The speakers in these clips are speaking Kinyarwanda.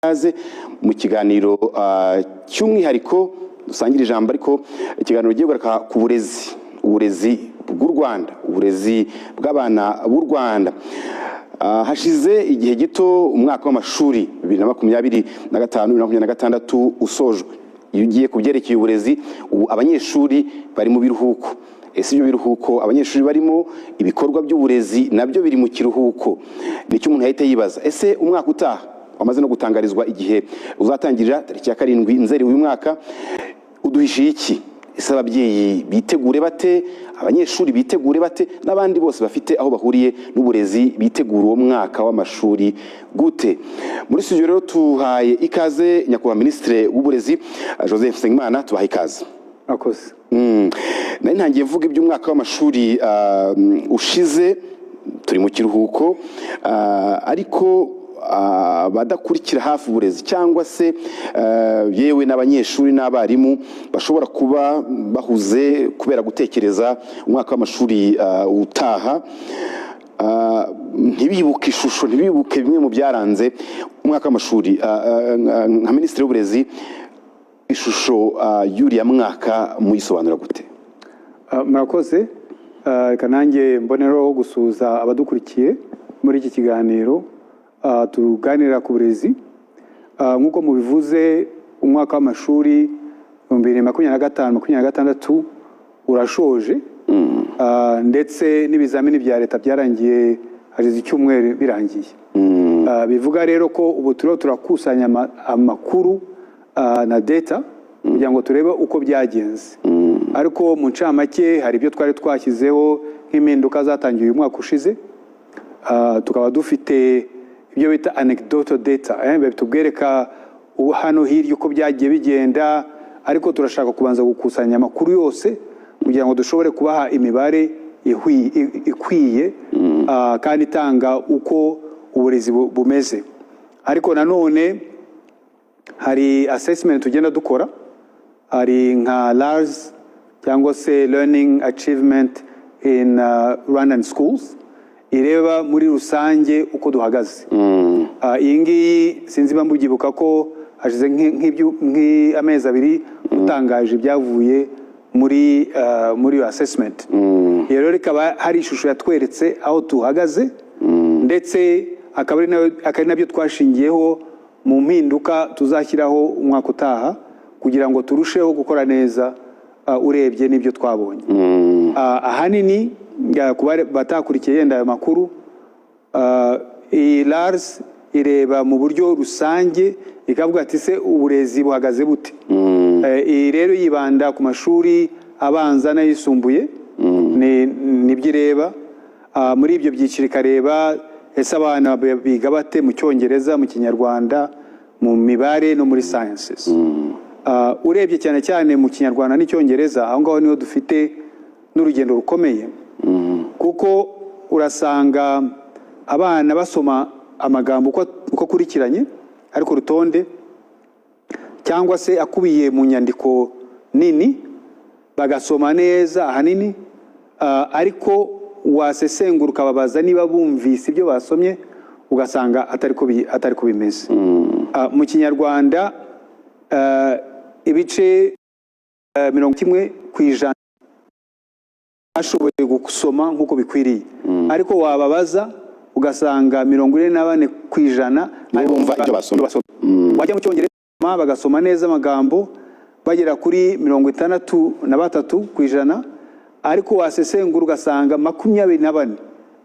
Ikaze mu kiganiro cy'umwihariko dusangira ijambo, ariko ikiganiro giye kugaruka ku burezi, uburezi bw'u Rwanda, uburezi bw'abana b'u Rwanda. Hashize igihe gito umwaka w'amashuri 2025 2026 usojwe. Iyo ugiye ku byerekeye uburezi, ubu abanyeshuri bari mu biruhuko. Ese ibyo biruhuko abanyeshuri barimo, ibikorwa by'uburezi nabyo biri mu kiruhuko? Nicyo umuntu yahita yibaza. Ese umwaka utaha wamaze no gutangarizwa igihe uzatangirira, tariki ya 7 Nzeri uyu mwaka, uduhishiye iki? Ese ababyeyi bitegure bate? Abanyeshuri bitegure bate? N'abandi bose bafite aho bahuriye n'uburezi bitegura uwo mwaka w'amashuri gute? Muri studio rero tuhaye ikaze nyakubahwa Minisitiri w'Uburezi, Joseph Nsengimana. Tubahaye ikaze. Murakoze. Nari ntangiye mvuga iby'umwaka w'amashuri ushize, turi mu kiruhuko, ariko abadakurikira hafi uburezi cyangwa se yewe n'abanyeshuri n'abarimu bashobora kuba bahuze kubera gutekereza umwaka w'amashuri utaha, ntibibuke ishusho, ntibibuke bimwe mu byaranze umwaka w'amashuri. Nka Minisitiri w'Uburezi, ishusho y'uriya mwaka muyisobanura gute? Murakoze. Reka nanjye mboneraho gusuhuza abadukurikiye muri iki kiganiro tuganira ku burezi. Nk'uko mubivuze, umwaka w'amashuri 2025 26 urashoje, ndetse n'ibizamini bya leta byarangiye, hashize icyumweru birangiye. Bivuga rero ko ubu turiho turakusanya amakuru na data kugira ngo turebe uko byagenze. Ariko mu ncamake, hari ibyo twari twashyizeho nk'impinduka zatangiye uyu mwaka ushize. Tukaba dufite ibyo bita anecdotal data, bitubwereka ubu hano hirya uko byagiye bigenda, ariko turashaka kubanza gukusanya amakuru yose kugira ngo dushobore kubaha imibare ikwiye kandi itanga uko uburezi bumeze. Ariko nanone hari assessment tugenda dukora, hari nka LARS cyangwa se Learning Achievement in Rwandan Schools, ireba muri rusange uko duhagaze. Iyi ngiyi sinzi niba mubyibuka ko hashize nk'amezi 2 dutangaje ibyavuye muri iyo assessment. Iyo rero ikaba hari ishusho yatweretse aho tuhagaze, ndetse akaba ari nabyo twashingiyeho mu mpinduka tuzashyiraho umwaka utaha kugira ngo turusheho gukora neza urebye n'ibyo twabonye. Ahanini ku bari batakurikiye yenda ayo makuru, iyi LARS ireba mu buryo rusange, ikavuga ati: "Se uburezi buhagaze bute?" Iyi rero yibanda ku mashuri abanza n'ayisumbuye, nibyo ireba. Muri ibyo byiciro ikareba: ese abana biga bate mu Cyongereza, mu Kinyarwanda, mu mibare no muri sciences? Urebye cyane cyane mu Kinyarwanda n'Icyongereza, aho ngaho niho dufite n'urugendo rukomeye, kuko urasanga abana basoma amagambo uko akurikiranye, ariko urutonde cyangwa se akubiye mu nyandiko nini bagasoma neza ahanini, ariko wasesengura ukababaza niba bumvise ibyo basomye, ugasanga atari ko bimeze. Mu Kinyarwanda, ibice 11% bashoboye gusoma nk'uko bikwiriye, ariko wababaza ugasanga 44% Nibo bumva ibyo basomye. Wajya mu Cyongereza bagasoma neza amagambo, bagera kuri 63%, ariko wasesengura ugasanga 24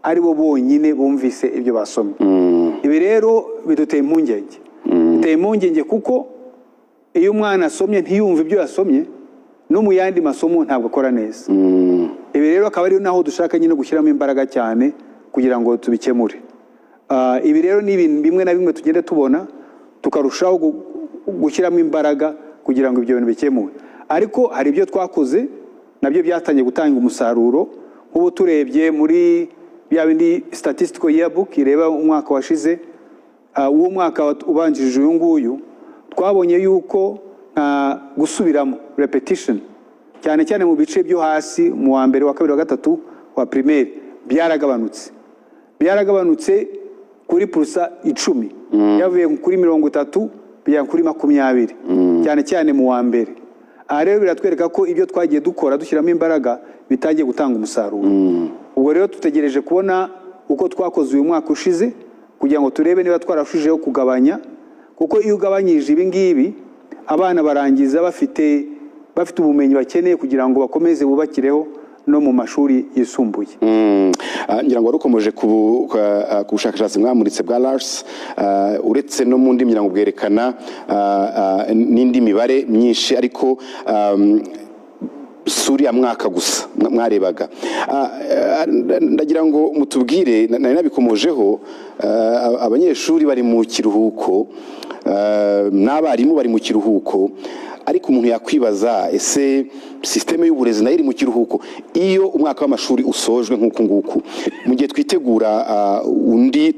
ari bo bonyine bumvise ibyo basomye. Ibi rero biduteye impungenge, biteye impungenge kuko iyo umwana asomye ntiyumve ibyo yasomye, no mu yandi masomo ntabwo akora neza. Ibi rero akaba ari naho dushaka nyine gushyiramo imbaraga cyane kugira ngo tubikemure. Ibi rero ni ibintu bimwe na bimwe tugenda tubona, tukarushaho gushyiramo imbaraga kugira ngo ibyo bintu bikemuwe. Ariko hari ibyo twakoze nabyo byatangiye gutanga umusaruro. Nk'ubu turebye muri bya bindi Statistical Yearbook ireba umwaka washize, uwo mwaka ubanjirije uyu nguyu, twabonye yuko gusubiramo, repetition, cyane cyane mu bice byo hasi, mu wa mbere, wa kabiri, wa gatatu wa primaire, byaragabanutse kuri 10%. Yavuye kuri 30 bijya kuri 20, cyane cyane mu wa mbere. Aha rero biratwereka ko ibyo twagiye dukora, dushyiramo imbaraga, bitangiye gutanga umusaruro. Ubwo rero dutegereje kubona uko twakoze uyu mwaka ushize kugira ngo turebe niba twararushijeho kugabanya, kuko iyo ugabanyije ibi ngibi, abana barangiza bafite ubumenyi bakeneye kugira ngo bakomeze bubakireho no mu mashuri yisumbuye. Ngira ngo warukomoje ku bushakashatsi mwamuritse bwa LARS, uretse no mu ndimi, ngira ngo bwerekana n'indi mibare myinshi, ariko si uriya mwaka gusa mwarebaga. Ndagira ngo mutubwire, nari nabikomojeho, abanyeshuri bari mu kiruhuko, n'abarimu bari mu kiruhuko, ariko umuntu yakwibaza: ese sisiteme y'uburezi nayo iri mu kiruhuko? Iyo umwaka w'amashuri usojwe nk'uku nguku, mu gihe twitegura undi,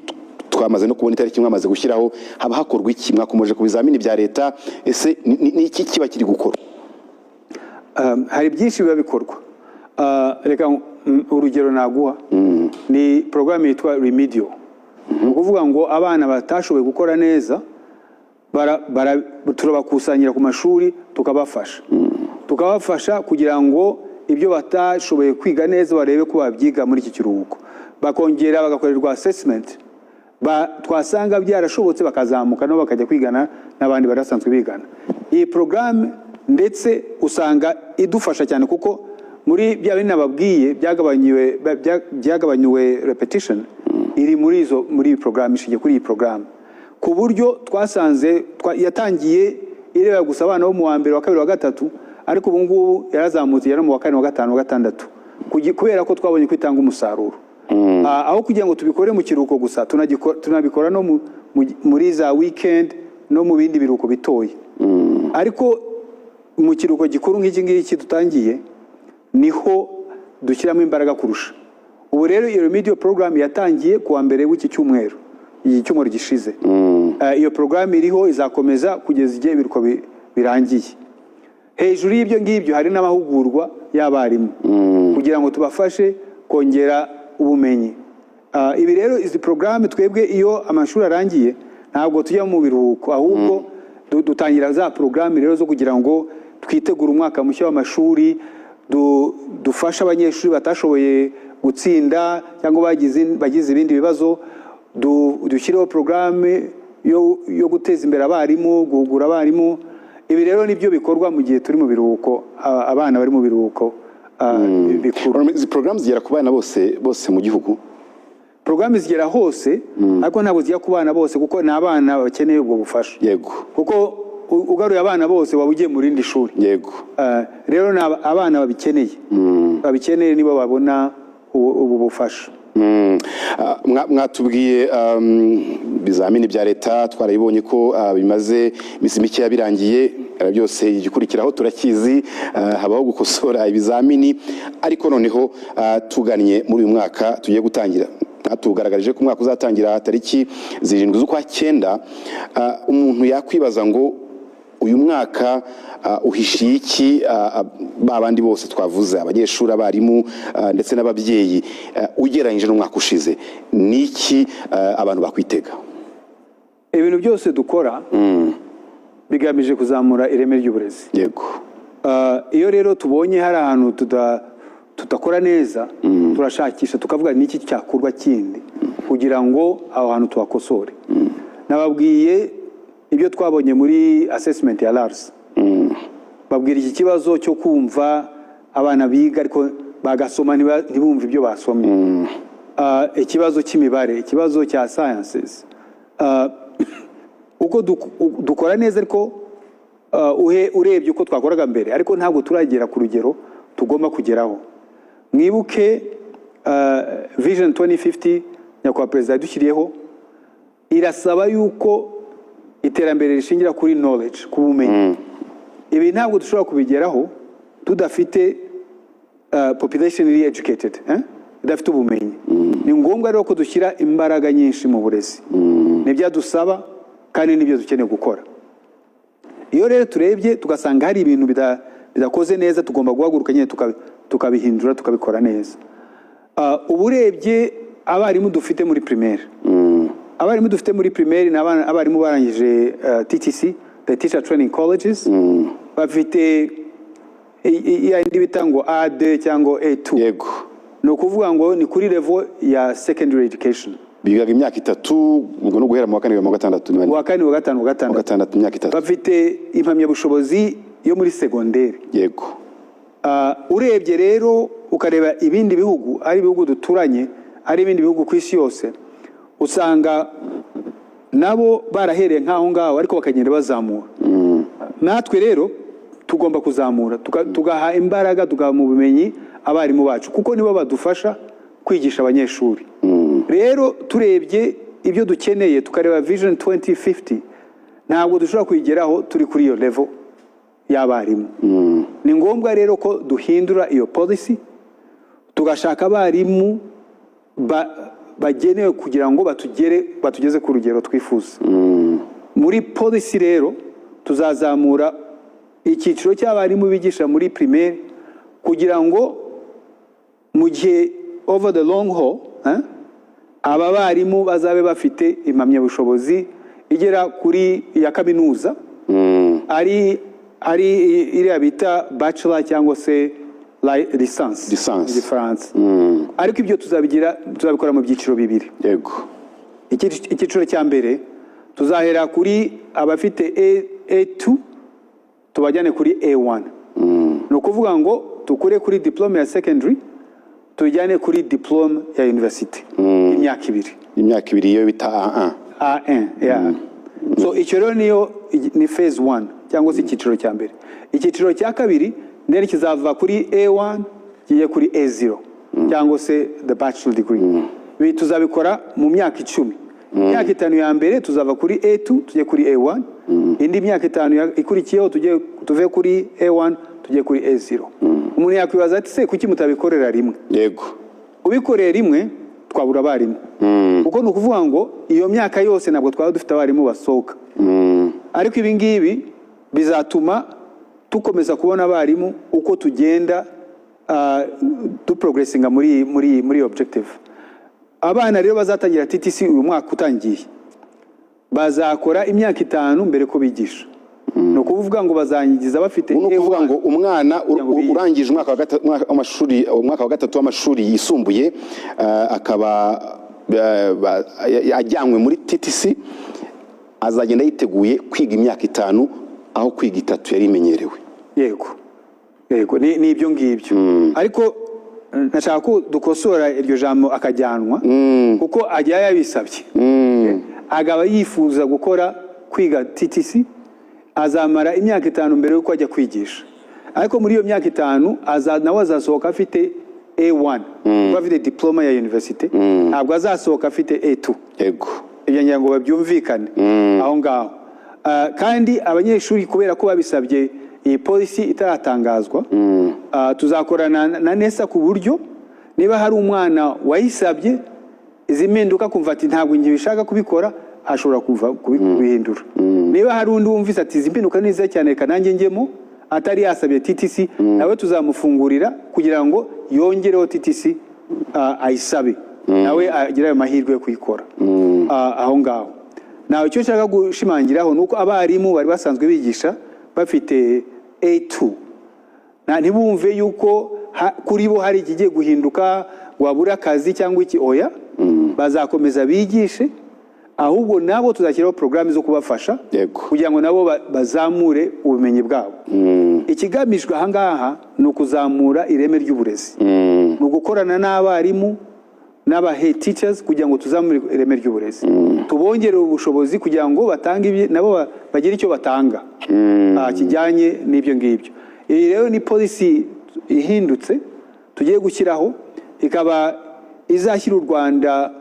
twamaze no kubona itariki mwamaze gushyiraho, haba hakorwa iki? Mwakomeje ku bizamini bya leta, ese ni iki kiba kiri gukorwa? Hari byinshi biba bikorwa. Reka urugero naguha ni porogaramu yitwa remedial. Ni ukuvuga ngo abana batashoboye gukora neza turabakusanyira ku mashuri, tukabafasha kugira ngo ibyo batashoboye kwiga neza barebe ko babyiga muri iki kiruhuko, bakongera bagakorerwa assessment, twasanga byarashobotse bakazamuka nabo bakajya kwigana n'abandi bari basanzwe bigana. Iyi porogaramu ndetse usanga idufasha cyane, kuko muri bya bindi nababwiye byagabanyuwe repetition iri muri iyi porogaramu, ishingiye kuri iyi porogaramu, ku buryo twasanze yatangiye ireba gusa abana bo mu wa mbere, wa kabiri, wa gatatu, ariko ubu ngubu yarazamutse igera no mu wa kane, wa gatanu, wa gatandatu, kubera ko twabonye ko itanga umusaruro. Aho kugira ngo tubikore mu kiruhuko gusa, tunabikora no muri za weekend no mu bindi biruhuko bitoya, ariko mu kiruhuko gikuru nk'iki ngiki dutangiye niho dushyiramo imbaraga kurusha. Ubu rero iyo remedial program yatangiye ku wa mbere w'iki cyumweru, iki cyumweru gishize. Iyo porogaramu iriho, izakomeza kugeza igihe ibiruhuko birangiye. Hejuru y'ibyo ngibyo hari n'amahugurwa y'abarimu kugira ngo tubafashe kongera ubumenyi. Ibi rero, izi porogaramu, twebwe iyo amashuri arangiye ntabwo tujya mu biruhuko, ahubwo dutangira za porogaramu rero zo kugira ngo twitegure umwaka mushya w'amashuri, dufashe abanyeshuri batashoboye gutsinda cyangwa bagize ibindi bibazo, dushyireho porogaramu yo guteza imbere abarimu, guhugura abarimu. Ibi rero nibyo bikorwa mu gihe turi mu biruhuko, abana bari mu biruhuko bikuru. Izi porogaramu zigera ku bana bose mu gihugu? Porogaramu zigera hose, ariko ntabwo zijya ku bana bose, kuko ni abana bakeneye ubwo bufasha, kuko ugaruye abana bose waba ugiye mu rindi shuri. Rero ni abana babikeneye nibo babona ubu bufasha. Mwatubwiye ibizamini bya leta, twarabibonye ko bimaze iminsi mikeya birangiye. Byose igikurikiraho turakizi, habaho gukosora ibizamini. Ariko noneho tugannye muri uyu mwaka tugiye gutangira, twatugaragarije ko umwaka uzatangira tariki 7 z'ukwa cyenda. Umuntu yakwibaza ngo uyu mwaka uhishiye iki ba bandi bose twavuze, abanyeshuri, abarimu, ndetse n'ababyeyi, ugereranyije n'umwaka ushize? Ni iki abantu bakwitega? Ibintu byose dukora bigamije kuzamura ireme ry'uburezi. Iyo rero tubonye hari ahantu tudakora neza, turashakisha tukavuga n'iki cyakorwa kindi kugira ngo aho hantu tuhakosore. Nababwiye ibyo twabonye muri assessment ya LARS, babwira iki kibazo cyo kumva abana biga ariko bagasoma ntibumve ibyo basomye. Ikibazo cy'imibare, ikibazo cya sciences. Uko dukora neza, ariko urebye uko twakoraga mbere, ariko ntabwo turagera ku rugero tugomba kugeraho. Mwibuke Vision 2050 nyakubahwa perezida yadushyiriyeho irasaba yuko iterambere rishingira kuri knowledge, ku bumenyi. Ibi ntabwo dushobora kubigeraho tudafite population iri educated, eh? Idafite ubumenyi. Ni ngombwa rero ko dushyira imbaraga nyinshi mu burezi. Nibyo dusaba kandi nibyo dukeneye gukora. Iyo rero turebye tugasanga hari ibintu bidakoze neza, tugomba guhaguruka nyine tukabihindura, tukabikora neza. Ubu urebye abarimu dufite muri primaire, Abarimu dufite muri primaire ni abarimu barangije TTC, the Teacher Training Colleges. Bafite ya indi bita ngo A2 cyangwa A2. Ni ukuvuga ngo ni kuri level ya secondary education. Bigaga imyaka 3, ubwo no guhera mu wa kane mu wa gatandatu niba Uwa kane, uwa gatanu, uwa mu wa gatandatu. gatandatu, imyaka 3. Bafite impamyabushobozi yo muri segonderi. Urebye rero, ukareba ibindi bihugu, ari ibihugu duturanye, ari ibindi bihugu ku isi yose, usanga nabo barahereye nk'aho ngaho, ariko bakagenda bazamura. Natwe rero tugomba kuzamura, tugaha imbaraga, tugaha mu bumenyi abarimu bacu, kuko nibo badufasha kwigisha abanyeshuri. Rero turebye ibyo dukeneye, tukareba Vision 2050, ntabwo dushobora kuyigeraho turi kuri iyo level y'abarimu. Ni ngombwa rero ko duhindura iyo policy, tugashaka abarimu bagenewe kugira ngo batugeze ku rugero twifuza. Muri policy rero tuzazamura icyiciro cy'abarimu bigisha muri primaire, kugira ngo mu gihe over the long haul, aba barimu bazabe bafite impamyabushobozi igera kuri iya kaminuza, ari iriya bita bachelor cyangwa se licence Licence. mu Gifaransa. Ariko ibyo tuzabikora mu byiciro bibiri. Icyiciro cya mbere, tuzahera kuri abafite A2, tubajyane kuri A1. Ni ukuvuga ngo tukure kuri diplôme ya secondary, tujyane kuri diplôme ya university y'imyaka 2. Imyaka 2, iyo bita A1. A1, yeah. So icyo rero niyo ni phase 1 cyangwa se icyiciro cya mbere. Icyiciro cya kabiri then kizava kuri A1 kijye kuri A0 cyangwa se the bachelor degree. Ibi tuzabikora mu myaka 10. Imyaka 5 ya mbere tuzava kuri A2 tujye kuri A1, indi myaka 5 ikurikiyeho tuve kuri A1 tujye kuri A0. Umuntu yakwibaza ati: "Se kuki mutabikorera rimwe?" Ubikoreye rimwe twabura abarimu, kuko ni ukuvuga ngo iyo myaka yose ntabwo twaba dufite abarimu basohoka. Ariko ibi ngibi bizatuma dukomeza kubona abarimu uko tugenda duprogressinga muri objective. Abana rero bazatangira TTC uyu mwaka utangiye bazakora imyaka 5 mbere ko bigisha. Ni ukuvuga ngo bazangiza bafite Ubu ni ukuvuga A1. ngo umwana Kugira ngo bige. urangije umwaka w'amashuri, umwaka wa gatatu w'amashuri yisumbuye, akaba ajyanywe muri TTC, azagenda yiteguye kwiga imyaka 5 aho kwiga 3 yari imenyerewe. Yego, ni ibyo ngibyo. Ariko nashaka ko dukosora iryo jambo "akajyanwa", kuko ajya yabisabye, akaba yifuza gukora kwiga TTC, azamara imyaka 5 mbere y'uko ajya kwigisha. Ariko muri iyo myaka 5 nawe azasohoka afite A1, kuko afite diploma ya university. Ntabwo azasohoka afite A2. Ibyo ngira ngo babyumvikane aho ngaho. Kandi abanyeshuri, kubera ko babisabye iyi policy itaratangazwa, tuzakorana na NESA ku buryo niba hari umwana wayisabye izi mpinduka, kumva ati: "Ntabwo ngibishaka kubikora," ashobora kuva kubihindura. Niba hari undi wumvise ati: "Izi mpinduka ni nziza cyane, reka nanjye njyemo," atari yasabye TTC, nawe tuzamufungurira kugira ngo yongereho TTC, ayisabe, nawe agire ayo mahirwe yo kuyikora aho ngaho. Nawe icyo nshaka gushimangiraho ni uko abarimu bari basanzwe bigisha bafite A2, ntibumve yuko kuri bo hari ikigiye guhinduka, wabura akazi cyangwa iki. Oya, bazakomeza bigishe, ahubwo nabo tuzashyiraho porogaramu zo kubafasha kugira ngo nabo bazamure ubumenyi bwabo. Ikigamijwe aha ngaha ni ukuzamura ireme ry'uburezi, ni ugukorana n'abarimu n'aba head teachers kugira ngo tuzamure ireme ry'uburezi, tubongerere ubushobozi kugira ngo batange nabo bagire icyo batanga kijyanye n'ibyo ngibyo. Iyi rero ni policy ihindutse tugiye gushyiraho, ikaba izashyira u Rwanda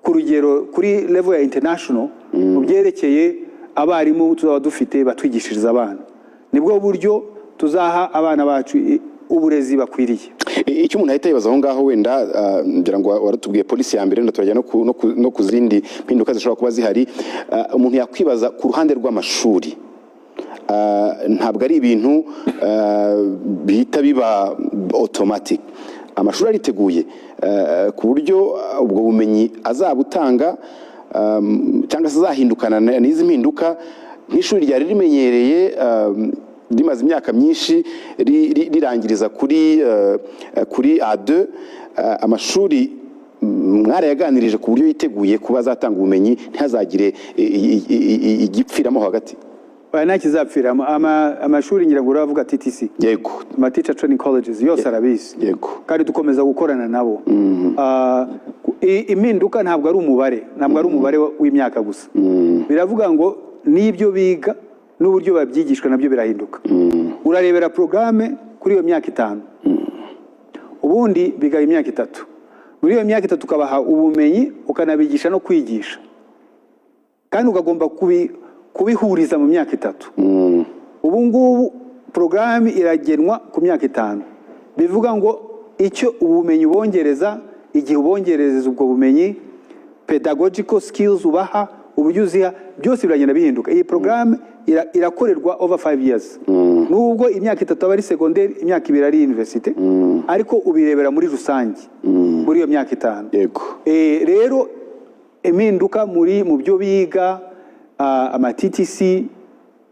ku rugero, kuri level ya international mu byerekeye abarimu tuzaba dufite batwigishiriza abana. Nibwo buryo tuzaha abana bacu uburezi bakwiriye. Icyo umuntu ahita yibaza aho ngaho wenda, ngira ngo waratubwiye policy ya mbere, wenda turajya no ku zindi mpinduka zishobora kuba zihari. Umuntu yakwibaza ku ruhande rw'amashuri, ntabwo ari ibintu bihita biba automatic. Amashuri ariteguye ku buryo ubwo bumenyi azabutanga? cyangwa se azahindukana n'izi mpinduka, nk'ishuri ryari rimenyereye, rimaze imyaka myinshi rirangiriza kuri A2, amashuri mwarayaganirije ku buryo yiteguye kuba azatanga ubumenyi, ntihazagire igipfiramo hagati? Oya, nta kizapfiramo. Amashuri ngira ngo uravuga TTC. Yego. Ama teacher training colleges yose arabizi kandi dukomeza gukorana nabo. Impinduka ntabwo ari umubare w'imyaka gusa. Biravuga ngo n'ibyo biga n'uburyo babyigishwa nabyo birahinduka. Urarebera porogaramu kuri iyo myaka 5, ubundi biga imyaka 3. Muri iyo myaka 3 ukabaha ubumenyi, ukanabigisha no kwigisha, kandi ukagomba kubihuriza mu myaka 3. Ubu ngubu porogaramu iragenwa ku myaka 5, bivuga ngo icyo ubumenyi ubongereza, igihe ubongereza ubwo bumenyi, pedagogical skills ubaha, uburyo uziha, byose biragenda bihinduka. Iyi porogaramu irakorerwa over 5 years, nubwo imyaka 3 aba ari segonderi, imyaka 2 ari université, ariko ubirebera muri rusange muri iyo myaka 5. Rero impinduka mu byo biga, ama TTC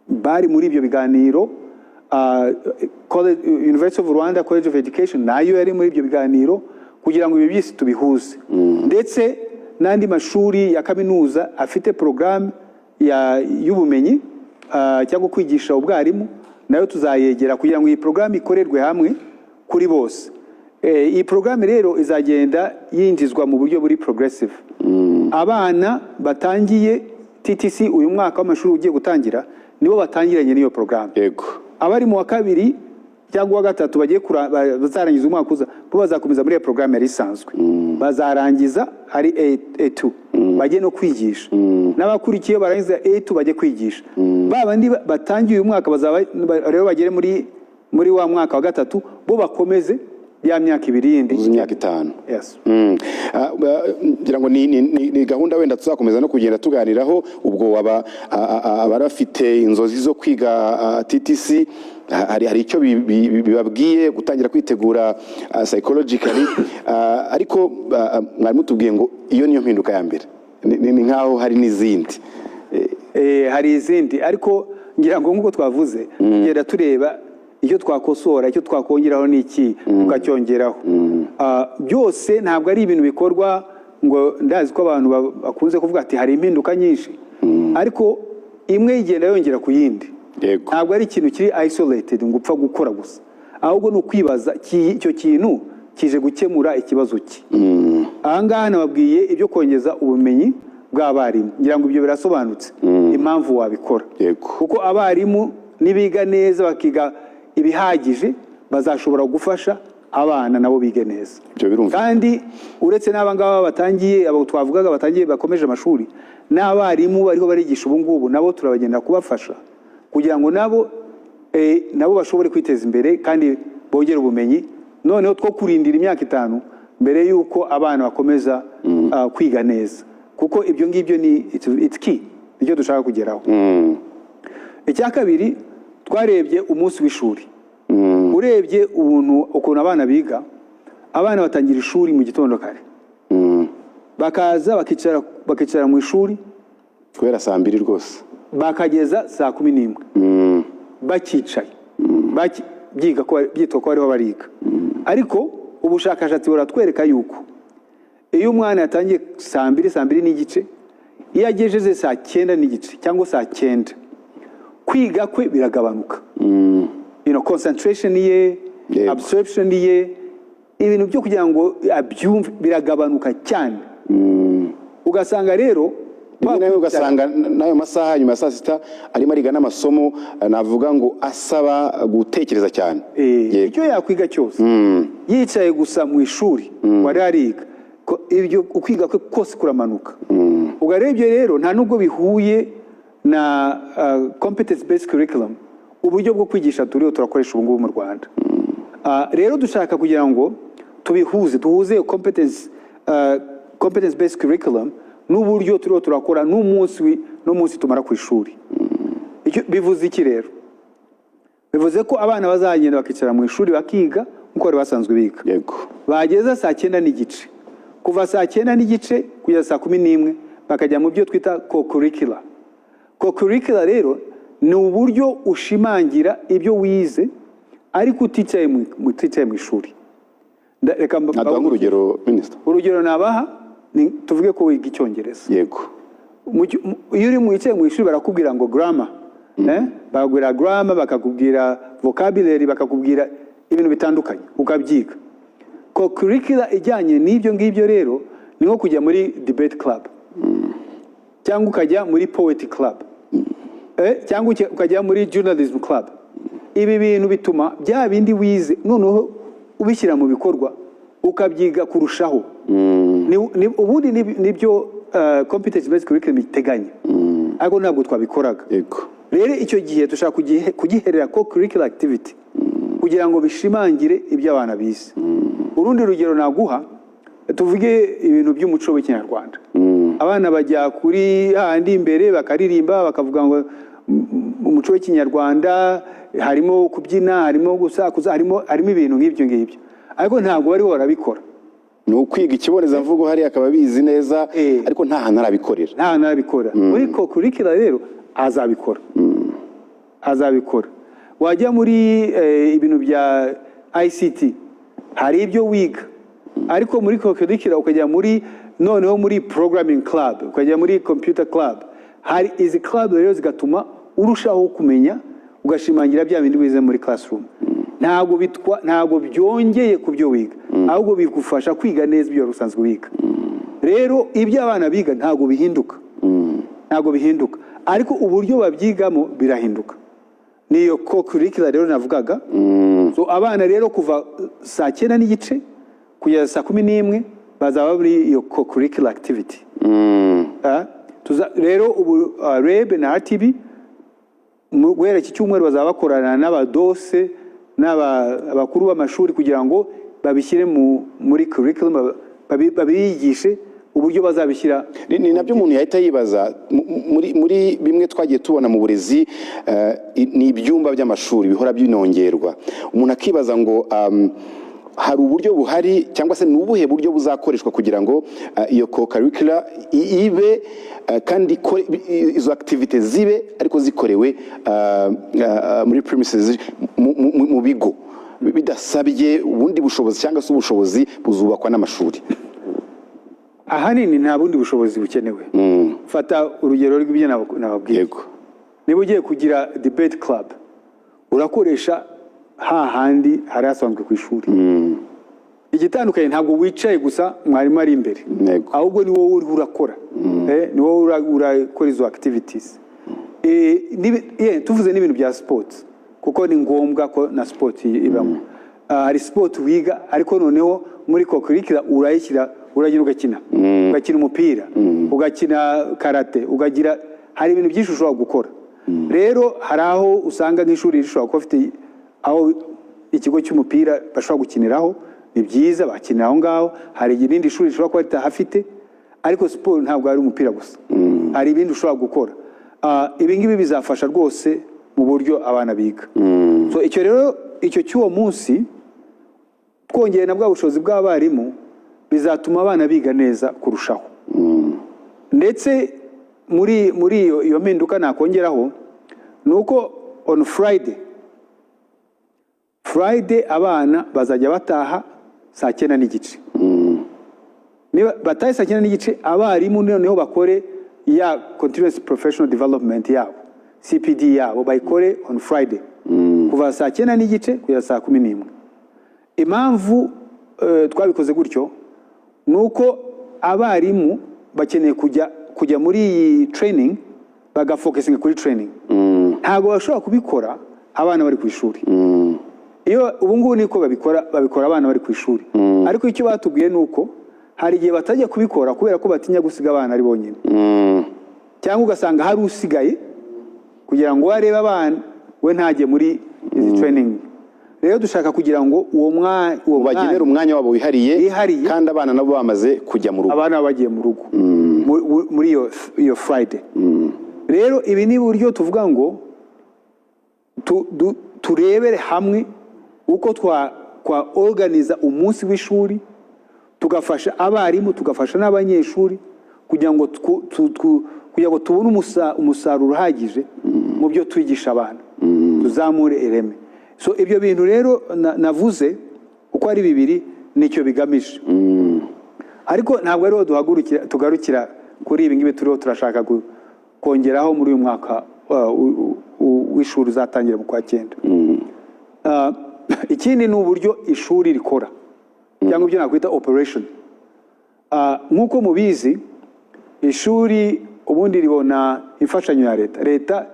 bari muri ibyo biganiro, University of Rwanda College of Education nayo yari muri ibyo biganiro kugira ngo ibi byose tubihuze, ndetse n'andi mashuri ya kaminuza afite porogaramu y'ubumenyi, cyangwa kwigisha ubwarimu, nayo tuzayegera kugira ngo iyi porogaramu ikorerwe hamwe kuri bose. Iyi porogaramu rero izagenda yinjizwa mu buryo buri progressive. Abana batangiye TTC uyu mwaka w'amashuri ugiye gutangira nibo batangiranye n'iyo porogaramu. Abari mu wa kabiri cyangwa uwa gatatu bagiye bazarangiza umwaka uza, bo bazakomeza muri iyo porogaramu yari isanzwe, bazarangiza ari A2, bajye no kwigisha. N'abakurikiye barangiza A2 bajye kwigisha. Ba bandi batangiye uyu mwaka bazaba rero bagere muri wa mwaka wa gatatu, bo bakomeze ya myaka 2 yindi. Uzuza imyaka 5. Yes. Ngira ngo ni gahunda wenda tuzakomeza no kugenda tuganiraho. Ubwo abari bafite inzozi zo kwiga TTC, hari icyo bibabwiye gutangira kwitegura psychologically. Ariko mwari mutubwiye ngo iyo niyo mpinduka ya mbere, ni nkaho hari n'izindi. Hari izindi, ariko ngira ngo nk'uko twavuze, tugenda tureba icyo twakosora, icyo twakongeraho n'iki, tukacyongeraho. Byose ntabwo ari ibintu bikorwa ngo, ndazi ko abantu bakunze kuvuga ati hari impinduka nyinshi, ariko imwe igenda yongera ku yindi. Ntabwo ari ikintu kiri isolated ngo upfa gukora gusa, ahubwo ni ukwibaza icyo kintu kije gukemura ikibazo ki. Aha ngaha nababwiye ibyo kongeza ubumenyi bw'abarimu, ngira ngo ibyo birasobanutse impamvu wabikora, kuko abarimu nibiga neza, bakiga ibihagije, bazashobora gufasha abana nabo bige neza. Ibyo birumvikana. Kandi uretse n'aba ngaba batangiye, abo twavugaga batangiye bakomeje amashuri, n'abarimu bariho barigisha ubu ngubu nabo turabagenda kubafasha kugira ngo nabo bashobore kwiteza imbere kandi bongere ubumenyi, noneho two kurindira imyaka 5 mbere y'uko abana bakomeza kwiga neza, kuko ibyo ngibyo ni it's key, nicyo dushaka kugeraho. Icya kabiri, twarebye umunsi w'ishuri. Urebye ukuntu abana biga, abana batangira ishuri mu gitondo kare, bakaza bakicara mu ishuri Guhera saa 2 rwose. bakageza saa 11 bakicaye, byiga ko byitwa ko bariho bariga. Ariko ubushakashatsi buratwereka yuko iyo umwana yatangiye saa 2, saa 2 n'igice, iyo agejeje saa 9 n'igice cyangwa saa 9, kwiga kwe biragabanuka, concentration ye, absorption ye, ibintu byo kugira ngo abyumve biragabanuka cyane. Ugasanga rero Rimwe na rimwe ugasanga n'ayo masaha nyuma ya saa sita arimo ariga n'amasomo, navuga ngo asaba gutekereza cyane. Icyo yakwiga cyose yicaye gusa mu ishuri wari ariga, ibyo ukwiga kwe kose kuramanuka. Ugarebye rero nta nubwo bihuye na competence based curriculum, uburyo bwo kwigisha turiho turakoresha ubu ngubu mu Rwanda. Rero dushaka kugira ngo tubihuze, duhuze competence based curriculum n'uburyo turiho turakora n'umunsi tumara ku ishuri. Bivuze iki rero? Bivuze ko abana bazagenda bakicara mu ishuri bakiga nk'uko bari basanzwe biga. Bageza saa 9 n'igice, kuva saa 9 n'igice kugeza saa 11 bakajya mu byo twita co-curricular. Co-curricular rero ni uburyo ushimangira ibyo wize ariko uticaye mu ishuri. Reka Naduha nk'urugero, minisita. Urugero nabaha ni, tuvuge ko wiga Icyongereza. Iyo uri wicaye mu ishuri, barakubwira ngo grammar, eh? Bakakubwira grammar, bakakubwira vocabulary, bakakubwira ibintu bitandukanye, ukabyiga. Co-curricular ijyanye n'ibyo ngibyo rero ni nko kujya muri debate club, cyangwa ukajya muri poetry club, cyangwa ukajya muri journalism club. Ibi bintu bituma bya bindi wize noneho ubishyira mu bikorwa, ukabyiga kurushaho. Ubundi nibyo competence based curriculum iteganya, ariko ntabwo twabikoraga. Rero icyo gihe dushaka kugiherera co curricular activity kugira ngo bishimangire ibyo abana bize. Urundi rugero naguha, tuvuge ibintu by'umuco w'Ikinyarwanda. Abana bajya kuri hahandi imbere bakaririmba, bakavuga ngo umuco w'Ikinyarwanda harimo kubyina, harimo gusakuza, harimo ibintu nk'ibyo ngibyo, ariko ntabwo bariho barabikora. Ni ukwiga ikibonezamvugo hariya akaba abizi neza, ariko nta hantu arabikorera. Nta hantu arabikora. Muri co-curricular rero azabikora. Wajya muri ibintu bya ICT, hari ibyo wiga, ariko muri co-curricular ukajya muri noneho muri programming club, ukajya muri computer club. Hari izi club rero zigatuma urushaho kumenya, ugashimangira bya bindi wize muri classroom. Ntabwo byongeye ku byo wiga, ahubwo bigufasha kwiga neza ibyo wari usanzwe wiga. Rero ibyo abana biga ntabwo bihinduka, ntabwo bihinduka, ariko uburyo babyigamo birahinduka. Niyo co-curricular rero navugaga. So abana rero kuva saa 9:30 kugeza saa 11 bazaba muri iyo co-curricular activity. Rero ubu REB na RTB guhera iki cyumweru bazaba bakorana n'abadose n'abakuru b'amashuri kugira ngo babishyire muri curriculum, babigishe uburyo bazabishyira. Ni nabyo umuntu yahita yibaza. Muri bimwe twagiye tubona mu burezi, ni ibyumba by'amashuri bihora binongerwa. Umuntu akibaza ngo hari uburyo buhari, cyangwa se ni ubuhe buryo buzakoreshwa kugira ngo iyo co-curricular ibe, kandi izo activities zibe, ariko zikorewe muri premises, mu bigo, bidasabye ubundi bushobozi, cyangwa se ubushobozi buzubakwa n'amashuri? Ahanini nta bundi bushobozi bukenewe. Fata urugero rw'ibyo nababwiye. Niba ugiye kugira debate club, urakoresha hahandi hari hasanzwe ku ishuri. Igitandukanye, ntabwo wicaye gusa mwarimu ari imbere, ahubwo ni wowe uriho urakora. Ni wowe urakora izo activities. Tuvuze n'ibintu bya sports, kuko ni ngombwa ko na sport ibamo. Hari sport wiga, ariko noneho muri co-curricular urayishyira, uragenda ugakina umupira, ugakina karate, ugagira, hari ibintu byinshi ushobora gukora. Rero hari aho usanga nk'ishuri rishobora kuba afite aho ikigo cy'umupira bashobora gukiniraho, ni byiza, bakinira aho ngaho. Hari irindi shuri rishobora kuba ritahafite, ariko siporo ntabwo ari umupira gusa, hari ibindi ushobora gukora. Ibi ngibi bizafasha rwose mu buryo abana biga. So icyo rero, icyo cy'uwo munsi, twongeye na bwa bushobozi bw'abarimu, bizatuma abana biga neza kurushaho. Ndetse muri iyo mpinduka nakongeraho ni uko on Friday abana bazajya bataha saa 9:30. Niba batahe saa 9:30, abarimu noneho bakore ya continuous professional development yabo, CPD yabo, bayikore on Friday kuva saa 9:30 kugeza saa 11. Impamvu twabikoze gutyo ni uko abarimu bakeneye kujya muri iyi training, bagafocusinga kuri training. Ntabwo bashobora kubikora abana bari ku ishuri. Iyo ubu ngubu niko babikora, babikora abana bari ku ishuri, ariko icyo batubwiye ni uko hari igihe batajya kubikora kubera ko batinya gusiga abana ari bonyine, cyangwa ugasanga hari usigaye kugira ngo arebe abana, we ntajye muri izi training. Rero dushaka kugira ngo uwo bagenere mwanya umwanya wabo wihariye, Wihariye. kandi abana nabo bamaze kujya mu rugo. Abana bagiye mu rugo muri iyo Friday. Rero ibi ni uburyo tuvuga ngo turebere hamwe uko twa organiza umunsi w'ishuri, tugafasha abarimu, tugafasha n'abanyeshuri. kugira ngo tubone umusaruro uhagije mu byo twigisha abana, tuzamure ireme. So ibyo bintu rero navuze uko ari bibiri nicyo bigamije, ariko ntabwo ariho duhagurukira, tugarukira kuri ibi ngibi. Turiho turashaka kongeraho muri uyu mwaka w'ishuri uzatangira mu kwa cyenda. Ikindi ni uburyo ishuri rikora cyangwa ibyo nakwita operation. Nk'uko mubizi, ishuri ubundi ribona imfashanyo ya leta. Leta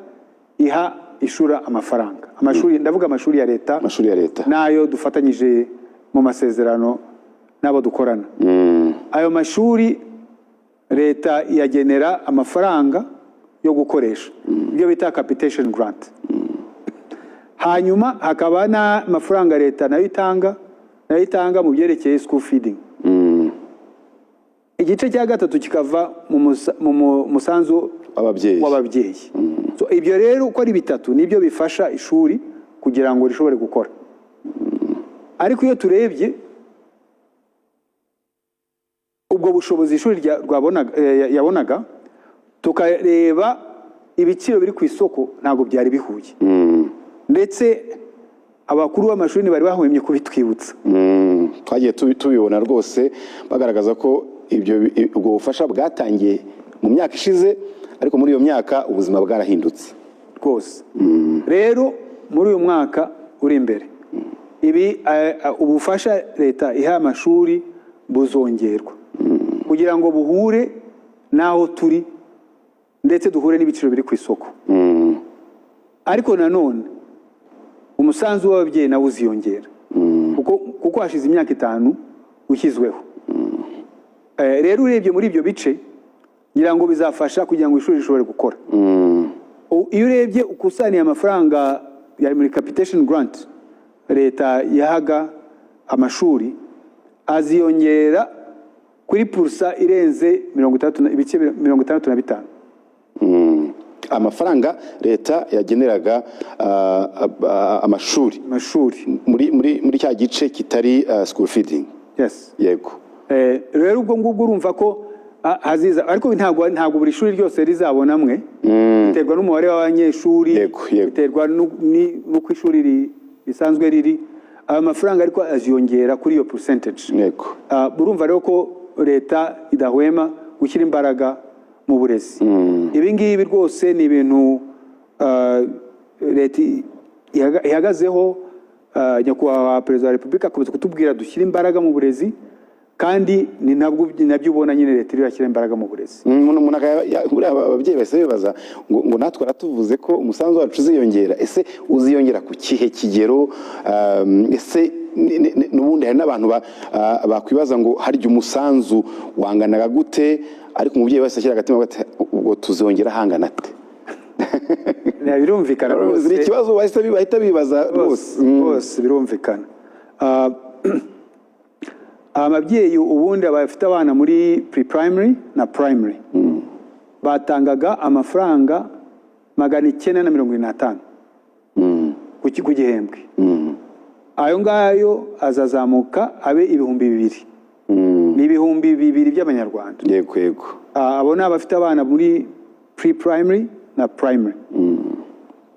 iha ishuri amafaranga, amashuri, ndavuga amashuri ya leta, Amashuri ya leta. n'ayo dufatanyije mu masezerano n'abo dukorana. Ayo mashuri leta iyagenera amafaranga yo gukoresha, ibyo bita capitation grant. Hanyuma hakaba n'amafaranga leta nayo itanga mu byerekeye school feeding. Igice cya gatatu kikava mu musanzu w'ababyeyi. W'ababyeyi. So, ibyo rero uko ari bitatu nibyo bifasha ishuri kugira ngo rishobore gukora. Ariko iyo turebye ubwo bushobozi ishuri yabonaga, tukareba ibiciro biri ku isoko, ntabwo byari bihuye. Ndetse abakuru b'amashuri ntibari bahwemye kubitwibutsa. Twagiye tubibona rwose bagaragaza ko ubwo bufasha bwatangiye mu myaka ishize, ariko muri iyo myaka ubuzima bwarahindutse. Rwose rero muri uyu mwaka uri imbere ibi ubufasha leta iha amashuri buzongerwa kugira ngo buhure n'aho turi, ndetse duhure n'ibiciro biri ku isoko. Ariko nanone umusanzu w'ababyeyi nawo uziyongera kuko hashize imyaka 5 ushyizweho. Rero urebye muri ibyo bice, ngira ngo bizafasha kugira ngo ishuri rishobore gukora. Iyo urebye ukusaniye amafaranga yari muri capitation grant leta yahaga amashuri, aziyongera kuri pourcent irenze 60 ibice 65. Amafaranga leta yageneraga amashuri amashuri muri cya gice kitari school feeding. Yes. Yego. Rero ubwo ngubwo urumva ko haziza, ariko ntabwo buri shuri ryose rizabona amwe. Biterwa n'umubare w'abanyeshuri, Yego, yego. biterwa n'uko ishuri risanzwe riri. Ayo mafaranga ariko aziyongera kuri iyo percentage. Urumva rero ko leta idahwema gushyira imbaraga mu burezi. Ibi ngibi rwose ni ibintu leta ihagazeho. Nyakubahwa Perezida wa Repubulika akomeza kutubwira dushyire imbaraga mu burezi, kandi ni nabwo nabyo ubona nyine leta iriho irashyira imbaraga mu burezi. Umuntu buriya ababyeyi bahise bibaza ngo natwe aratuvuze ko umusanzu wacu uziyongera, ese uziyongera ku kihe kigero? Ese n'ubundi hari n'abantu bakwibaza ngo harya umusanzu wanganaga gute? Ariko umubyeyi wese ashyira agatima ati ubwo tuzongera hangana ate? Birumvikana rwose. Ni ikibazo bahita bibaza rwose. Rwose birumvikana. Ababyeyi ubundi bafite abana muri pre-primary na primary batangaga amafaranga 975 ku gihembwe. Ayo ngayo azazamuka abe 2000, ni 2000 by'amanyarwanda. yego yego Abo ni abafite abana muri pre-primary na primary.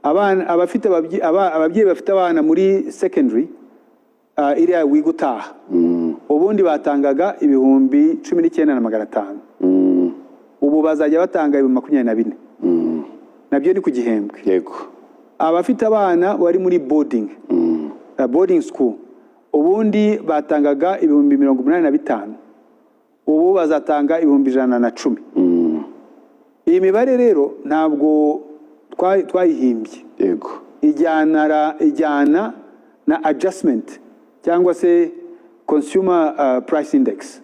Abana abafite ababyeyi bafite abana muri secondary, iriya wiga utaha, ubundi batangaga 19,500, ubu bazajya batanga 24,000, nabyo ni ku gihembwe. Abafite abana bari muri boarding school, ubundi batangaga 85,000, ubu bazatanga 110,000. Iyi mibare rero ntabwo twayihimbye. Ijyana na adjustment cyangwa se consumer price index.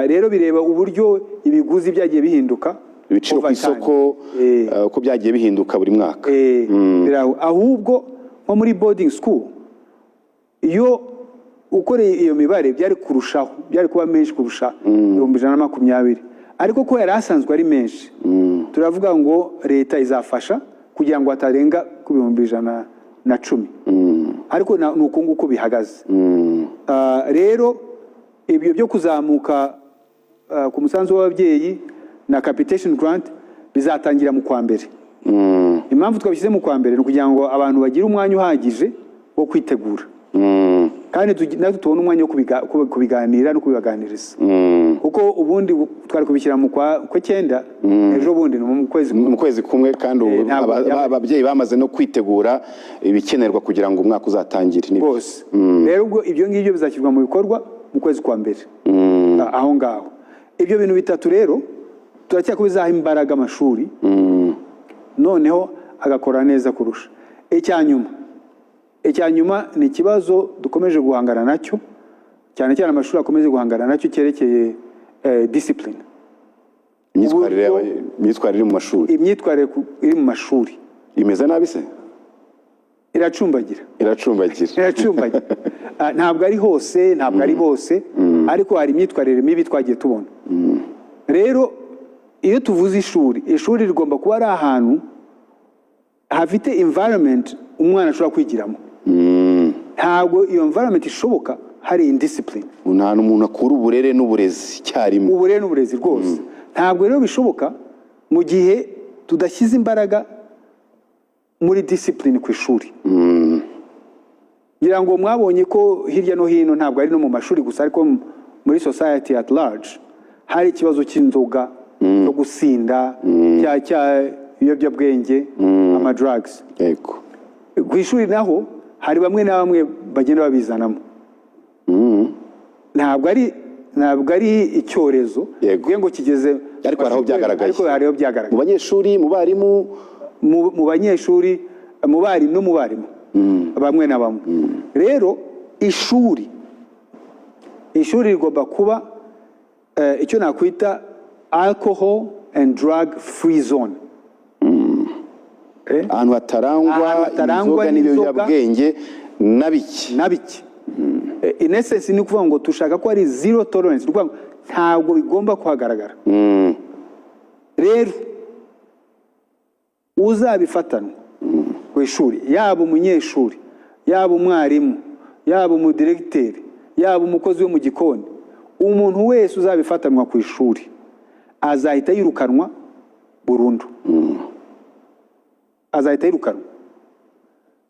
Rero bireba uburyo ibiguzi byagiye bihinduka ibiciro ku over time. isoko, uko byagiye bihinduka buri mwaka. Ahubwo nko muri boarding school, iyo ukoreye iyo mibare byari kurushaho, byari kuba menshi kurusha 120,000, ariko ko yari asanzwe ari menshi, turavuga ngo leta izafasha kugira ngo atarenga ku 110,000, ariko ni uko nguko bihagaze. Rero ibyo byo kuzamuka ku musanzu w'ababyeyi na capitation grant bizatangira mu kwa mbere. Impamvu twabishyize mu kwa mbere ni ukugira ngo abantu bagire umwanya uhagije wo kwitegura, kandi natwe tubone umwanya wo kubiganira no kubibaganiriza, kuko ubundi twari kubishyira mu kwa cyenda, ejo bundi ni mu kwezi kumwe. Mu kwezi kumwe, kandi ubu Ntabwo ababyeyi bamaze no kwitegura ibikenerwa kugira ngo umwaka uzatangire. Nibyo. Rwose rero ubwo ibyo ngibyo bizashyirwa mu bikorwa mu kwezi kwa mbere. Aho ngaho ibyo bintu bitatu rero turacyeka ko bizaha imbaraga amashuri, noneho agakora neza kurusha. Icya nyuma ni ikibazo dukomeje guhangana nacyo cyane cyane, amashuri akomeje guhangana nacyo, cyerekeye discipline. Imyitwarire imyitwarire iri mu mashuri. Imyitwarire iri mu mashuri. Imeze nabi se? Iracumbagira. Iracumbagira. Iracumbagira. Ntabwo ari hose, ntabwo ari bose, ariko hari imyitwarire mibi twagiye tubona. Rero iyo tuvuze ishuri, ishuri rigomba kuba ari ahantu hafite environment umwana ashobora kwigiramo. Ntabwo iyo environment ishoboka hari indiscipline. Ni ahantu umuntu akura uburere n'uburezi icyarimwe. Uburere n'uburezi rwose. Ntabwo rero bishoboka mu gihe tudashyize imbaraga muri discipline ku ishuri. Ngira ngo mwabonye ko hirya no hino, ntabwo ari no mu mashuri gusa, ariko muri society at large hari ikibazo cy'inzoga, cyo gusinda, cya ibiyobyabwenge, ama drugs. Ku ishuri naho hari bamwe na bamwe bagenda babizanamo. Ntabwo ari icyorezo tuvuge ngo kigeze, Ariko hari aho byagaragaye. Ariko hari aho byagaragaye. Mu banyeshuri, mu barimu. Mu banyeshuri, mu barimu no mu barimu bamwe na bamwe. Rero ishuri rigomba kuba icyo nakwita alcohol and drug free zone. Ahantu hatarangwa Ahantu hatarangwa inzoga n'inzoga. n'ibiyobyabwenge na bike. Na bike. In essence ni ukuvuga ngo tushaka ko ari zero tolerance, ni ukuvuga ngo ntabwo bigomba kuhagaragara. Rero uzabifatanwa ku ishuri, yaba umunyeshuri, yaba umwarimu, yaba umudiregiteri, yaba umukozi wo mu gikoni, umuntu wese uzabifatanwa ku ishuri azahita yirukanwa burundu, azahita yirukanwa.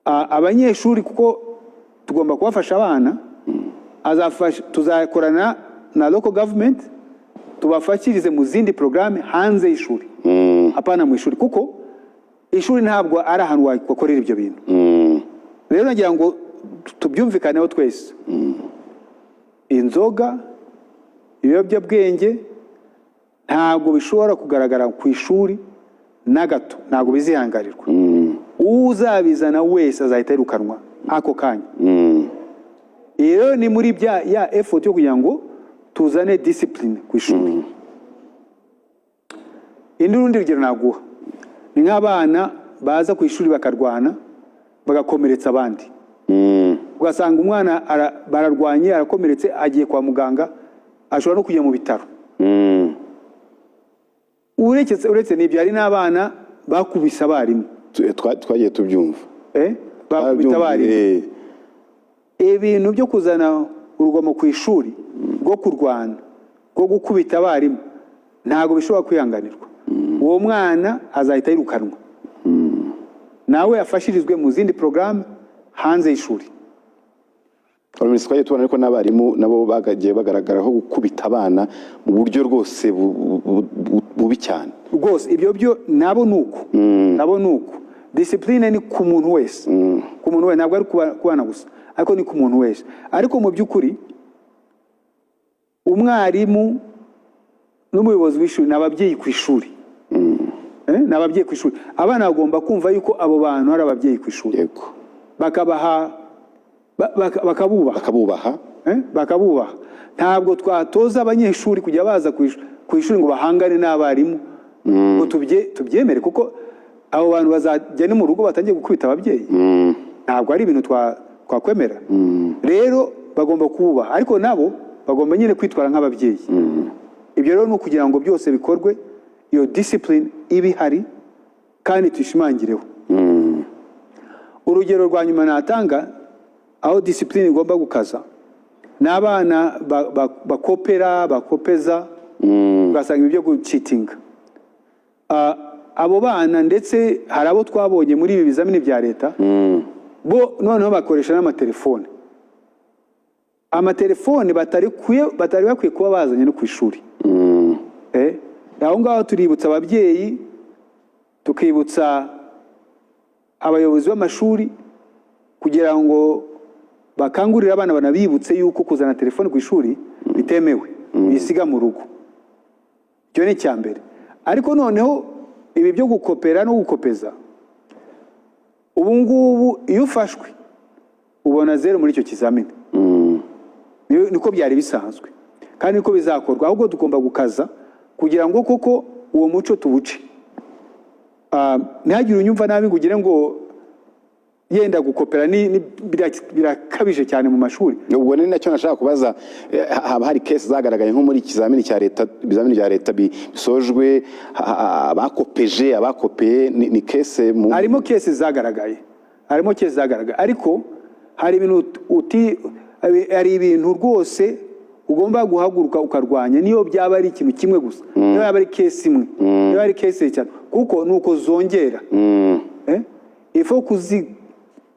Abanyeshuri, kuko tugomba kubafasha abana, azafasha, tuzakorana na local government tubafashirize mu zindi porogaramu hanze y'ishuri, apana mu ishuri, kuko ishuri ntabwo ari ahantu wakorera ibyo bintu. Rero nagira ngo tubyumvikaneho twese: inzoga, ibiyobyabwenge ntabwo bishobora kugaragara ku ishuri na gato, ntabwo bizihangarirwa. Uzabizana wese azahita yirukanwa ako kanya. Iyi rero ni muri bya ya effort yo kugira ngo tuzane discipline ku ishuri. Indi rundi rugero naguha ni nk'abana baza ku ishuri bakarwana, bagakomeretsa abandi, ugasanga umwana bararwanye, arakomeretse, agiye kwa muganga, ashobora no kujya mu bitaro. Uretse n'ibyo, hari n'abana bakubise abarimu. Twagiye tubyumva. Bakubita abarimu. Ibintu byo kuzana urugomo ku ishuri, rwo kurwana, rwo gukubita abarimu, ntabwo bishobora kwihanganirwa. Uwo mwana azahita yirukanwa, nawe afashirizwe mu zindi porogaramu hanze y'ishuri. Minisitiri, twagiye tubona ariko n'abarimu nabo bagagiye bagaragaraho gukubita abana mu buryo rwose bubi cyane. Rwose ibyo byo nabo ni uko, nabo ni uko. Discipline ni ku muntu wese, ku muntu wese, ntabwo ari ku bana gusa, ariko ni ku muntu wese. Ariko mu by'ukuri umwarimu n'umuyobozi w'ishuri ni ababyeyi ku ishuri. Ni ababyeyi ku ishuri. Abana bagomba kumva yuko abo bantu ari ababyeyi ku ishuri, bakabaha bakabubaha. Bakabubaha. Bakabubaha. Ntabwo twatoza abanyeshuri kujya baza ku ishuri ngo bahangane n'abarimu ngo tubyemere, kuko abo bantu bazajya no mu rugo batangiye gukubita ababyeyi. Ntabwo ari ibintu twakwemera. Rero bagomba kububaha, ariko nabo bagomba nyine kwitwara nk'ababyeyi. Ibyo rero ni ukugira ngo byose bikorwe, iyo discipline iba ihari kandi tuyishimangireho. Urugero rwa nyuma natanga aho discipline igomba gukaza ni abana bakopera, bakopeza. Ugasanga ibi byo gucheatinga. Abo bana, ndetse hari abo twabonye muri ibi bizamini bya leta, bo noneho bakoresha n'amatelefone, amatelefone batari bakwiye kuba bazanye no ku ishuri. Aho ngaho tuributsa ababyeyi, tukibutsa abayobozi b'amashuri kugira ngo bakangurire abana, banabibutse yuko kuzana telefone ku ishuri bitemewe, bisiga mu rugo. Icyo ni icya mbere. Ariko noneho ibi byo gukopera no gukopeza, ubu ngubu iyo ufashwe ubona zeru muri icyo kizamini. Niko byari bisanzwe kandi niko bizakorwa, ahubwo tugomba gukaza kugira ngo koko uwo muco tuwuce. Ntihagire unyumva nabi ngo ugire ngo yenda gukopera ni birakabije cyane mu mashuri. Ubwo ni nacyo nashaka kubaza. Haba hari case zagaragaye nko muri ikizamini cya leta, ibizamini bya leta bisojwe, abakopeje, abakopeye, ni case mu Harimo case zagaragaye, harimo case zagaragaye, ariko hari ibintu uti hari ibintu rwose ugomba guhaguruka ukarwanya, niyo byaba ari ikintu kimwe gusa, niyo yaba ari case imwe, niyo ari case cyane, kuko nuko zongera. Il faut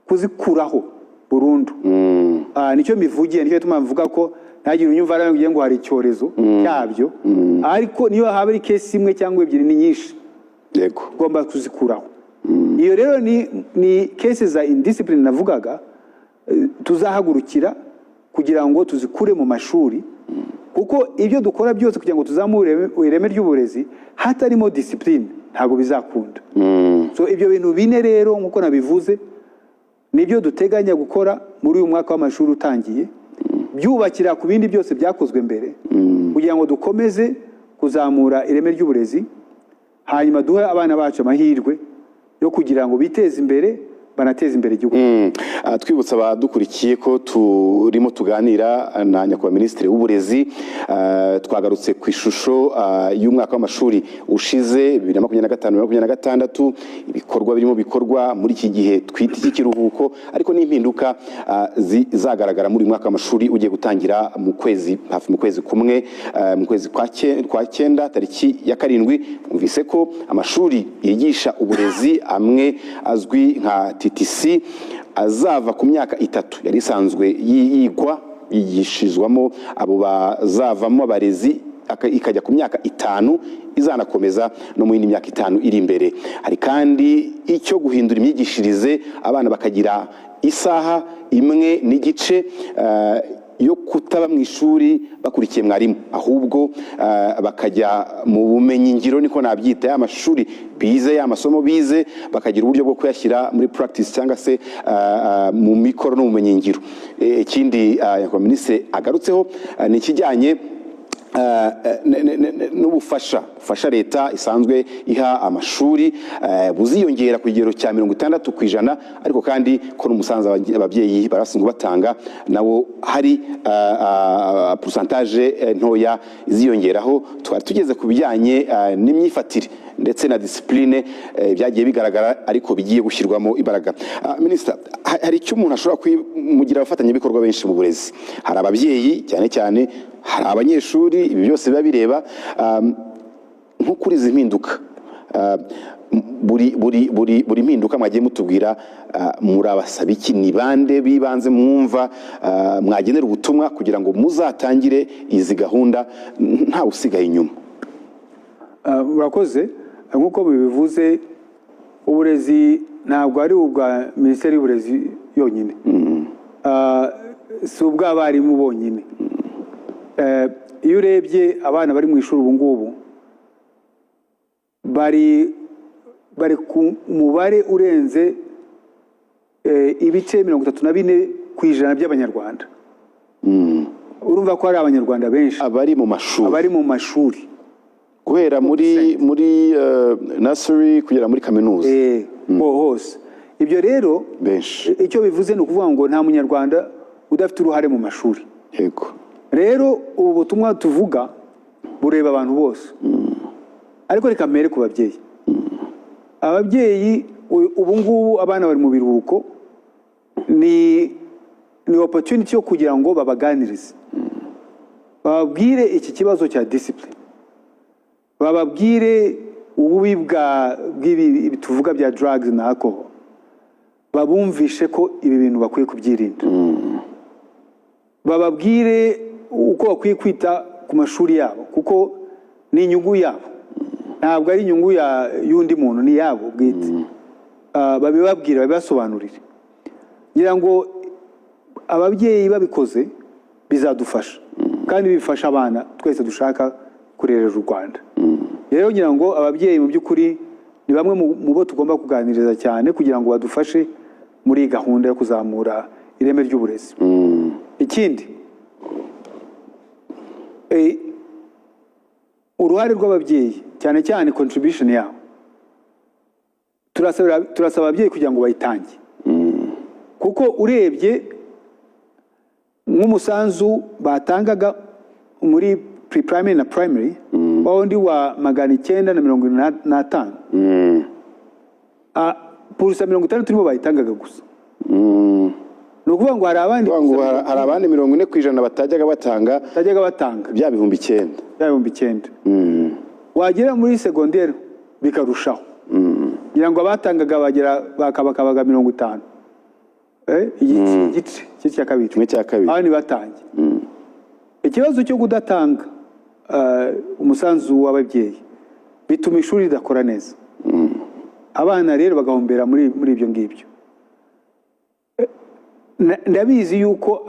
kuzikuraho burundu. Nicyo mbivugiye, nicyo gituma mvuga ko ntagire unyumva aravuga ngo hari icyorezo cyabyo, ariko niyo haba ari case imwe cyangwa ebyiri, ni nyinshi, ugomba kuzikuraho. Iyo rero ni case za indiscipline navugaga, tuzahagurukira kugira ngo tuzikure mu mashuri, kuko ibyo dukora byose kugira ngo tuzamure ireme ry'uburezi, hatarimo discipline ntabwo bizakunda. So ibyo bintu bine rero, nk'uko nabivuze, nibyo duteganya gukora muri uyu mwaka w'amashuri utangiye, byubakira ku bindi byose byakozwe mbere, kugira ngo dukomeze kuzamura ireme ry'uburezi, hanyuma duhe abana bacu amahirwe yo kugira ngo biteze imbere, banateze imbere igihugu. Twibutsa abadukurikiye ko turimo tuganira na nyakubahwa Minisitiri w'Uburezi. Twagarutse ku ishusho y'umwaka w'amashuri ushize, 2025, 2026, ibikorwa birimo bikorwa muri iki gihe twita iki kiruhuko, ariko n'impinduka zizagaragara muri uyu mwaka w'amashuri ugiye gutangira mu kwezi hafi, mu kwezi kumwe, mu kwezi kwa cyenda, tariki ya 7. Mwumvise ko amashuri yigisha uburezi amwe azwi nka TTC azava ku myaka 3 yari isanzwe yigwa, yigishirizwamo abo bazavamo abarezi, ikajya ku myaka 5, izanakomeza no mu yindi myaka 5 iri imbere. Hari kandi icyo guhindura imyigishirize, abana bakagira isaha imwe n'igice yo kutaba mu ishuri bakurikiye mwarimu, ahubwo bakajya mu bumenyi ngiro, niko nabyita, ya mashuri bize, ya masomo bize, bakagira uburyo bwo kuyashyira muri practice cyangwa se mu mikoro no mu bumenyi ngiro. Ikindi nyakubahwa Minisitiri agarutseho ni ikijyanye n'ubufasha, bufasha leta isanzwe iha amashuri, buziyongera ku kigero cya 60%, ariko kandi ko n'umusanzu ababyeyi barasanzwe batanga nawo hari pourcentage ntoya iziyongeraho. Twari tugeze ku bijyanye n'imyifatire ndetse na discipline, byagiye bigaragara ariko bigiye gushyirwamo imbaraga. Minisita, hari icyo umuntu ashobora kwimugira, abafatanyabikorwa benshi mu burezi, hari ababyeyi cyane cyane, hari abanyeshuri, ibi byose biba bireba. Nko kuri izi mpinduka, buri mpinduka mwagiye mutubwira, murabasaba iki? Ni bande bibanze mwumva mwagenera ubutumwa kugira ngo muzatangire izi gahunda ntawe usigaye inyuma? Urakoze. Nk'uko mubivuze, uburezi ntabwo ari ubwa Minisiteri y'Uburezi yonyine, si ubw'abarimu bonyine. Iyo urebye abana bari mu ishuri ubu ngubu, bari ku mubare urenze ibice 34% by'Abanyarwanda. Urumva ko hari Abanyarwanda benshi abari mu mashuri, abari mu mashuri. Guhera muri nursery kugera muri kaminuza. Hose. Ibyo rero benshi. Icyo bivuze ni ukuvuga ngo nta Munyarwanda udafite uruhare mu mashuri. Rero ubu butumwa tuvuga bureba abantu bose, ariko reka mpere ku babyeyi. Ababyeyi, ubu ngubu abana bari mu biruhuko, ni opportunity yo kugira ngo babaganirize, bababwire iki kibazo cya discipline. Bababwire ububi bw'ibi ibi tuvuga bya drugs na alcohol, babumvishe ko ibi bintu bakwiye kubyirinda, bababwire uko bakwiye kwita ku mashuri yabo, kuko ni inyungu yabo, ntabwo ari inyungu y'undi muntu, ni yabo bwite. Babibabwire, babibasobanurire. Ngira ngo ababyeyi babikoze bizadufasha kandi bifasha abana twese dushaka kurerera u Rwanda. Rero ngira ngo ababyeyi mu by'ukuri ni bamwe mu bo tugomba kuganiriza cyane kugira ngo badufashe muri iyi gahunda yo kuzamura ireme ry'uburezi. Ikindi, uruhare rw'ababyeyi, cyane cyane contribution yabo, turasaba ababyeyi kugira ngo bayitange, kuko urebye nk'umusanzu batangaga muri pre-primary na primary, wa wundi wa 975, 60% nibo bayitangaga gusa. Ni ukuvuga ngo hari abandi Kuvuga ngo hari abandi 40% batajyaga batanga batajyaga batanga bya 9000. Bya 9000. Wagera muri segonderi bikarushaho, ngira ngo abatangaga bagera bakabakabaga 50, igice cya kabiri. Kimwe cya kabiri. Abandi batangiye. Ikibazo cyo kudatanga umusanzu w'ababyeyi bituma ishuri ridakora neza, abana rero bagahombera muri ibyo ngibyo. Ndabizi yuko